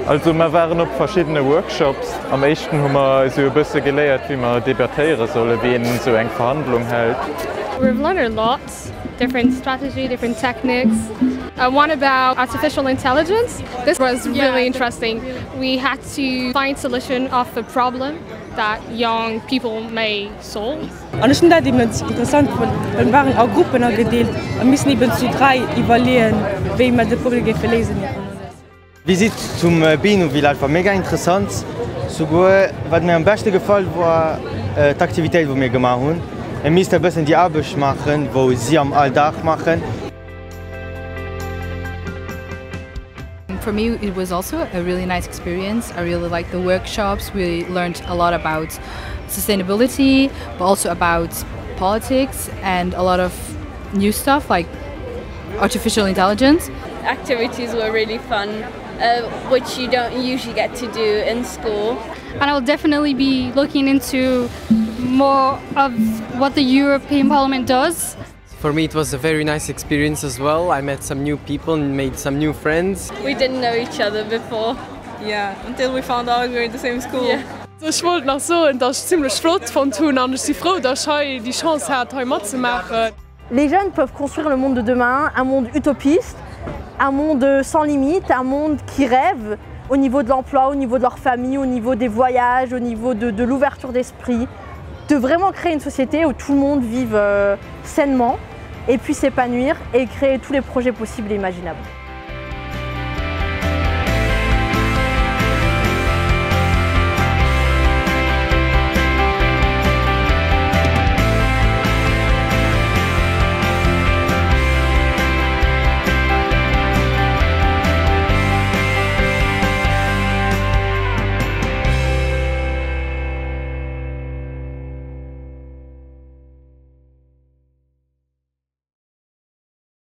Also mer waren op verschiddene Workshops. Am éischten hu mer esou e bësse geléiert, wéi mer debattéiere solle, wéi een esou eng Verhandlung hält. We've learned a lot, different strategy, different techniques. One about artificial intelligence, this was really interesting. We had to find solution of the problem that young people may solve. An ech hunn dat eben interessant fonnt, well mir waren a Gruppen agedeelt a missen eben zu 3 iwwerleeën, wéi mer de Problem géife léisen. D'Visitt zum Benu Village war mega interessant, souguer wat mir am beschte gefall war d'Aktivitéit wou mir gemaach hunn. Mir misste e bëssen déi Aarbecht maachen wou si am Alldag maachen. For me it was also a really nice experience. I really liked the workshops. We learned a lot about sustainability, but also about politics and a lot of new stuff like artificial intelligence. Activities were really fun, uh, which you don't usually get to do in school. And I'll definitely be looking into more of what the European Parliament does. For me it was a very nice experience as well. I met some new people and made some new friends. We didn't know each other before. Yeah, until we found out we were in the same school. Yeah. Ech wollt nach soen, dass ech zimlech flott fonnt hunn an ech si frou, dass ech hei déi Chance hat hei matzemaachen. Les jeunes peuvent construire le monde de demain, un monde utopiste, un monde sans limite, un monde qui rêve au niveau de l'emploi, au niveau de leur famille, au niveau des voyages, au niveau de, de l'ouverture d'esprit, de vraiment créer une société où tout le monde vive euh, sainement et puisse s'épanouir et créer tous les projets possibles et imaginables.